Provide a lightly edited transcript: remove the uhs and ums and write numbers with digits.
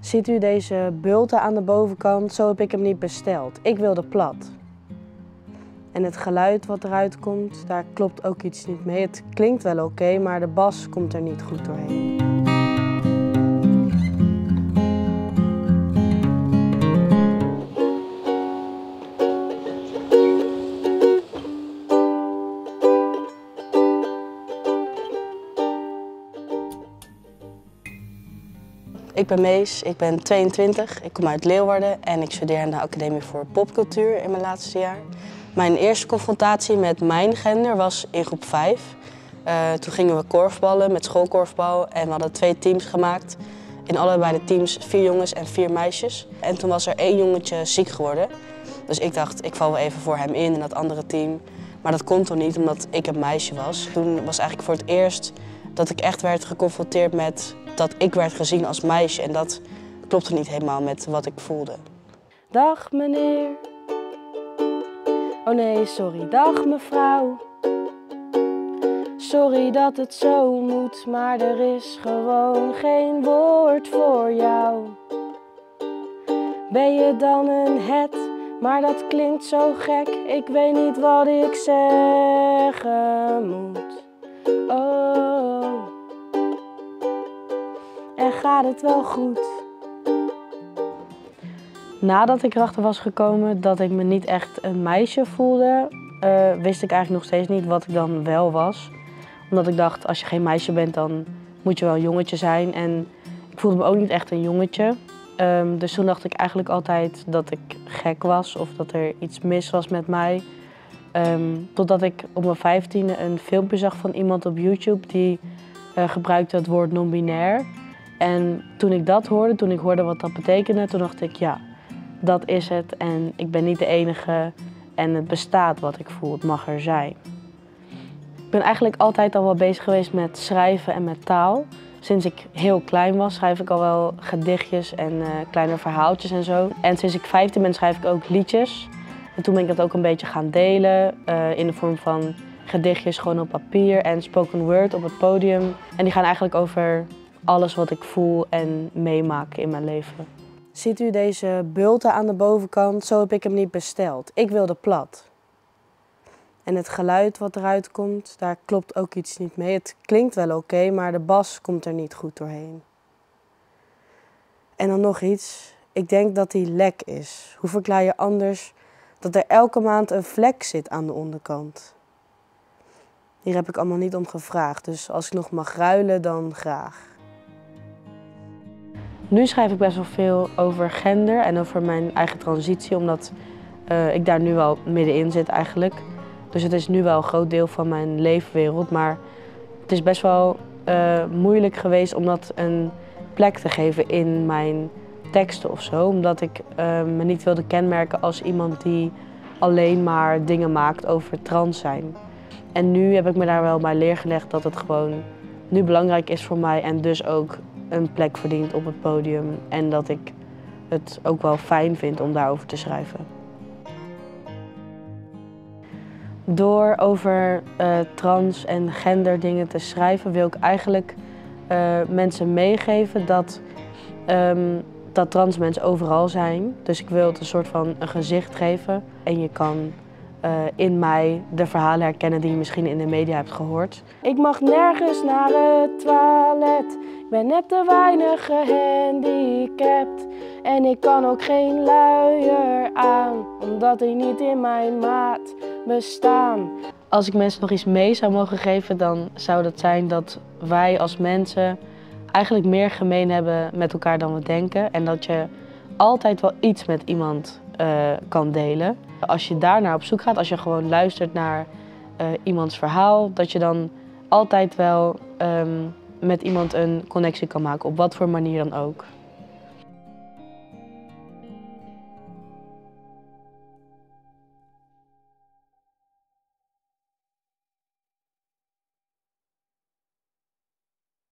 Ziet u deze bulten aan de bovenkant? Zo heb ik hem niet besteld. Ik wilde plat. En het geluid wat eruit komt, daar klopt ook iets niet mee. Het klinkt wel oké, maar de bas komt er niet goed doorheen. Ik ben Mees, ik ben 22, ik kom uit Leeuwarden en ik studeer aan de Academie voor Popcultuur in mijn laatste jaar. Mijn eerste confrontatie met mijn gender was in groep 5. Toen gingen we korfballen met schoolkorfbal en we hadden 2 teams gemaakt. In allebei de teams 4 jongens en 4 meisjes. En toen was er 1 jongetje ziek geworden. Dus ik dacht, ik val wel even voor hem in dat andere team. Maar dat kon toen niet, omdat ik een meisje was. Toen was eigenlijk voor het eerst dat ik echt werd geconfronteerd met dat ik werd gezien als meisje. En dat klopte niet helemaal met wat ik voelde. Dag meneer. Oh nee, sorry. Dag mevrouw. Sorry dat het zo moet, maar er is gewoon geen woord voor jou. Ben je dan een het? Maar dat klinkt zo gek. Ik weet niet wat ik zeggen moet. Oh. En gaat het wel goed? Nadat ik erachter was gekomen dat ik me niet echt een meisje voelde, wist ik eigenlijk nog steeds niet wat ik dan wel was. Omdat ik dacht, als je geen meisje bent, dan moet je wel een jongetje zijn. En ik voelde me ook niet echt een jongetje. Dus toen dacht ik eigenlijk altijd dat ik gek was of dat er iets mis was met mij. Totdat ik op mijn 15e een filmpje zag van iemand op YouTube die gebruikte het woord non-binair. En toen ik dat hoorde, toen ik hoorde wat dat betekende, toen dacht ik, ja, dat is het en ik ben niet de enige en het bestaat wat ik voel, het mag er zijn. Ik ben eigenlijk altijd al wel bezig geweest met schrijven en met taal. Sinds ik heel klein was schrijf ik al wel gedichtjes en kleine verhaaltjes en zo. En sinds ik 15 ben schrijf ik ook liedjes. En toen ben ik dat ook een beetje gaan delen in de vorm van gedichtjes gewoon op papier en spoken word op het podium. En die gaan eigenlijk over alles wat ik voel en meemaak in mijn leven. Ziet u deze bulten aan de bovenkant? Zo heb ik hem niet besteld. Ik wilde plat. En het geluid wat eruit komt, daar klopt ook iets niet mee. Het klinkt wel oké, maar de bas komt er niet goed doorheen. En dan nog iets. Ik denk dat die lek is. Hoe verklaar je anders dat er elke maand een vlek zit aan de onderkant? Hier heb ik allemaal niet om gevraagd, dus als ik nog mag ruilen, dan graag. Nu schrijf ik best wel veel over gender en over mijn eigen transitie, omdat ik daar nu wel middenin zit eigenlijk. Dus het is nu wel een groot deel van mijn leefwereld, maar het is best wel moeilijk geweest om dat een plek te geven in mijn teksten of zo. Omdat ik me niet wilde kenmerken als iemand die alleen maar dingen maakt over trans zijn. En nu heb ik me daar wel bij leergelegd dat het gewoon nu belangrijk is voor mij en dus ook een plek verdient op het podium en dat ik het ook wel fijn vind om daarover te schrijven. Door over trans en gender dingen te schrijven wil ik eigenlijk mensen meegeven dat trans mensen overal zijn. Dus ik wil het een soort van een gezicht geven en je kan in mij de verhalen herkennen die je misschien in de media hebt gehoord. Ik mag nergens naar het toilet, ik ben net te weinig gehandicapt. En ik kan ook geen luier aan, omdat ik niet in mijn maat bestaan. Als ik mensen nog iets mee zou mogen geven, dan zou dat zijn dat wij als mensen eigenlijk meer gemeen hebben met elkaar dan we denken. En dat je altijd wel iets met iemand kan delen. Als je daarnaar op zoek gaat, als je gewoon luistert naar iemands verhaal, dat je dan altijd wel met iemand een connectie kan maken, op wat voor manier dan ook.